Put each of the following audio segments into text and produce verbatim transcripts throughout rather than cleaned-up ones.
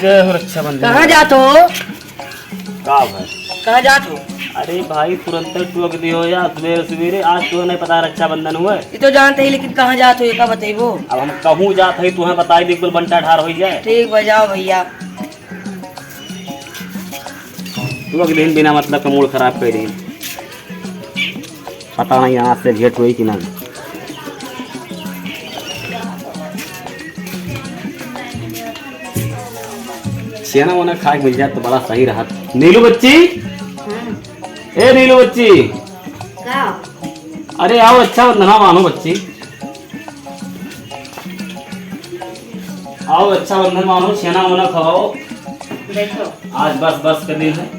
जय हो रक्षाबंधन। कहाँ जात हो? का भाई? कहाँ जात हो? अरे भाई, तुरंत टोक दियो यार, सवेरे सवेरे। आज तो नहीं पता रक्षाबंधन हुआ है। ये तो जानते ही, लेकिन कहाँ जात हो, ये का बतइबो? अब हम कहूँ जात है, तुम्हें बताई दी, कुल बंटा ठार हो जाए। ठीक, बजाओ भैया। टोक दिन बिना मतलब का मूड खराब कर दी। पता नहीं आज से भेंट हुई कि ना। छेना वोना खाए के मिल जाए तो बड़ा सही रहा। नीलू बच्ची, हम्म। ए नीलू बच्ची, का? अरे आओ, रक्षाबंधन मानो बच्ची, आओ रक्षाबंधन मानो, छेना वोना खाओ। देखो। आज बस बस के दिन है।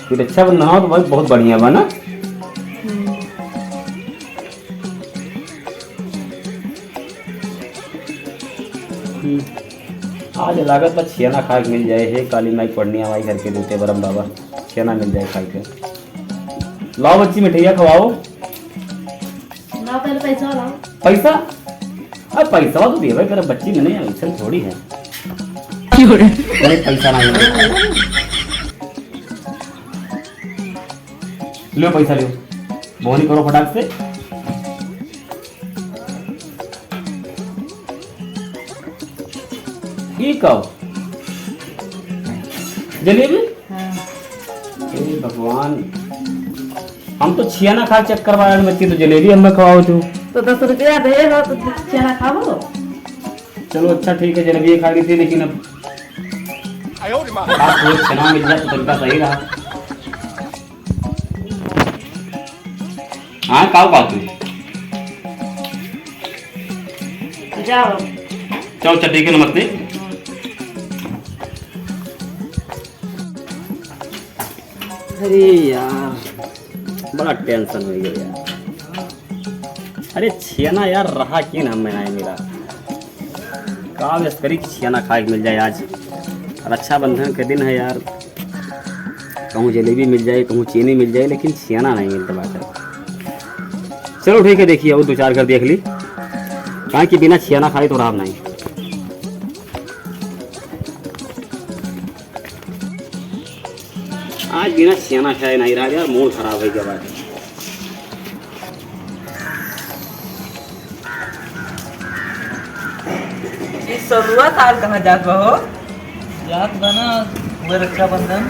ये अच्छा बना हो तो भाई, बहुत बढ़िया बना। हम्म। आज लागत बा छेना खाए के मिल जाए। हे काली माई, पढ़निया माई घर के दूते बरम बाबा, छेना मिल जाए खाए के। लाओ बच्ची, मिठाइया खवाओ। लाओ, पहले पैसा लाओ। पैसा? अब पैसा तो देवे कर बच्ची, मैंने ऐसे थोड़ी है। क्यों रे? नहीं, पैसा नहीं है। लो पैसा लो, बोहनी करो फटाक से। ई का? जलेबी? हाँ। हे भगवान, हम तो छियाना खा चक्कर वाला में थी, तो जलेबी हमें खवाओ तू। तो दस रुपया दे हो तो छियाना खाबो? चलो अच्छा ठीक है, जलेबी खा रही थी, लेकिन अब आयो रे माँ। आप थोड़ा छेना मिल जाए तो तरीका सही रहा। हाँ, काऊ बात हुई? जाओ। चलो, अच्छा, ठीक है, नमस्ते। अरे यार, बड़ा tension हो गया यार। अरे छेना यार, रहा कि ना, मैं नहीं मिला। का बस करी कि छेना खाए के मिल जाए आज। रक्षाबंधन के दिन है यार, कहूँ जलेबी मिल जाए, कहूँ चीनी मिल जाए, लेकिन छेना नहीं मिलता बाटे। चलो ठीक है, देखिए और दो चार घर देख ली, काहे कि बिना छेना खाए तो रहा नहीं। आज बिना छेना खाए नहीं रहा यार, मूड खराब हो गया बाटे। ई सलुआ सार कहाँ जात बा हो? जात बा ना, हुए रक्षाबंधन।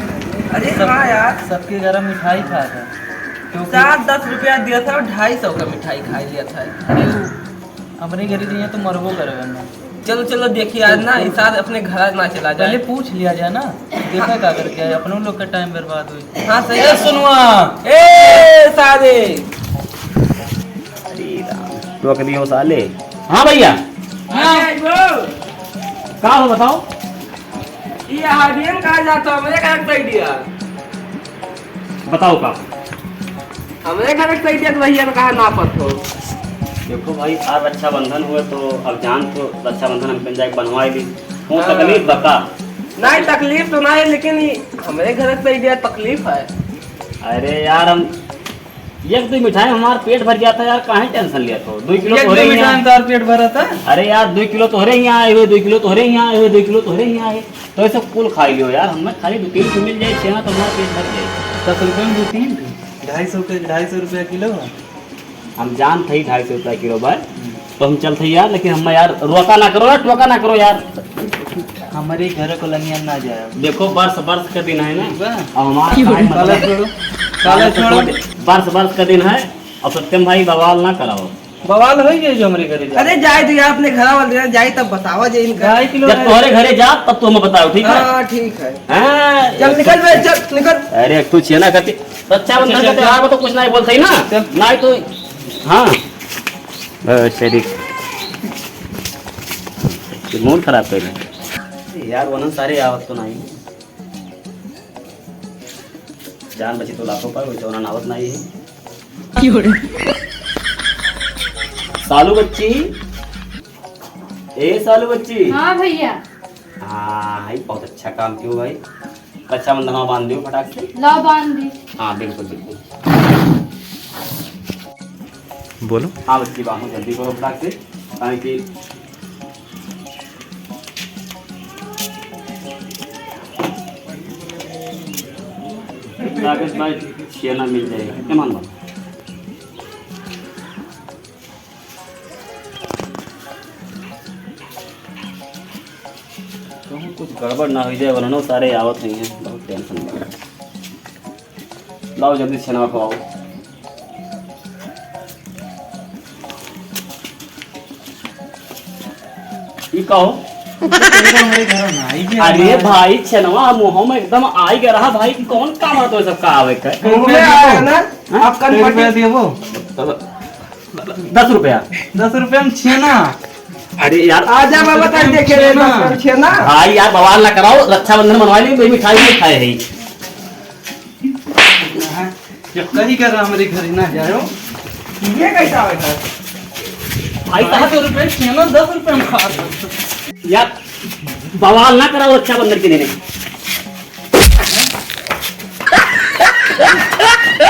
अरे सब, हाँ यार। सबके घर में मिठाई खात है। क्योंकि सात दस रुपया दिया था, ढाई सौ का मिठाई खा लिया था। अरे वो हमरे घरे जइहे तो मरबो करबे ना। चलो, चलो, देखिए, आज ना, ई सार अपने घर ना चला जाए। पहले पूछ लिया जाए ना, देखा का करके आए, अपनों लोग का time बर्बाद होई। हाँ, सही ए, है। सुनुआ। ए, सारे। अरे राम, टोक दियो साले। हाँ भैया। हाँ। का हो, बताओ। ये हाबियन कहाँ जाता हो? मेरे घर से दिया। बताओ का? हमरे घर के सही देख भैया, तो कहाँ नापत हो? देखो भाई, आज रक्षाबंधन हुए तो अब जान तो रक्षाबंधन हम कहीं जाके बनवा ली। कौन हाँ। तकलीफ बा का? नहीं, तकलीफ तो नहीं, लेकिन ये हमरे घर के सही दिया तकलीफ है। अरे यार, हम एक दो मिठाई हमार पेट भर जाता यार, काहे tension लिया तो? दो किलो एक तोहरे दो ही मिठाई यहाँ। में तार पेट भरा था? अरे यार, दो किलो तोहरे ही आए हुए, दो किलो तोहरे ही आए हुए, दो किलो तोहरे ही आए। तो ऐसे कुल खाई लियो यार, हमें खाली दो तीन ठो मिल जाए, छेना तो हमारा पेट भर जाए। दस रुपये में दो तीन ठो? ढाई सौ के, ढाई सौ रुपया किलो है। हम जानत हई ढाई सौ रुपया किलो बा, हम्म। तो हम चलत हई यार, लेकिन हम यार रोका ना करो यार, टोका ना करो यार। हमारे घर को लंगिया ना जाए। देखो, बरस बरस का दिन है ना, ठीक बा। अब हमारा क्यों? काहे मतलब काला छोड़ो, काला काला छोड़ो। छोड़ो। बरस बरस का दिन है, अब सत्यम भाई बवाल ना कराओ। बवाल होई गई जो हमरे घरे जाए। अरे जाए दो यार, अपने घरा वाले जाए, तब बतावा जे इनका। ढाई किलो जब है। तोहरे घरे जा, तब तू हमें बताओ, ठीक है? हाँ, ठीक है। हाँ। चल निकल बे, चल निकल। अरे तू छेना खाती, रक्षाबंधन अच्छा, का चल, त्योहार में तो कुछ नहीं बोलते ही ना। चल। नहीं तो, हाँ। बस, ठीक। ये मूड खराब कर रहे हैं। यार, वरना सारे आवत तो नहीं। जान बची तो लाखों पर, वैसे होना नावत नहीं है। सालू बच्ची, ए सालू बच्ची। हाँ भैया। हाँ, ई बहुत अच्छा काम कियो भाई। रक्षाबंधन बांध दियो फटाक से। ला बांध दी। हाँ, बिल्कुल, बिल्कुल। बोलो। हाँ बच्ची, बांधो, जल्दी करो फटाक से, काहे कि राकेश भाई, छेना मिल जाएगा, क्या मान लो? कहूँ कुछ गड़बड़ ना हो जाए, वरना सारे आवत नहीं है, बहुत tension बा। लाओ जल्दी छेना खवाओ। ई का हो? हमारे घर में आई गया अरे हमारे। भाई, छेनवा मुँह में एकदम आई गया रहा भाई, कौन काम है तो सबका आवे का? घूमे आया ना, हाँ? आपका रुपया दिए वो। दस रुपया। दस रुपया में छेना। अरे यार। आजा बाबा, ताई देखे रे, छेना। दस रुपया छेना। भाई यार, बवाल ना कराओ, रक्षाबंधन मनवा ली, मैं मिठाई नहीं खाए है। हाँ, जब कही कर रहा हमारे घर ही ना जाओ। ये कैसा होता है? भाई साहब, दस रुपया छेना, दस रुपया में खा रहे हो। यार, बवाल ना कराओ रक्षाबंधन के दिन।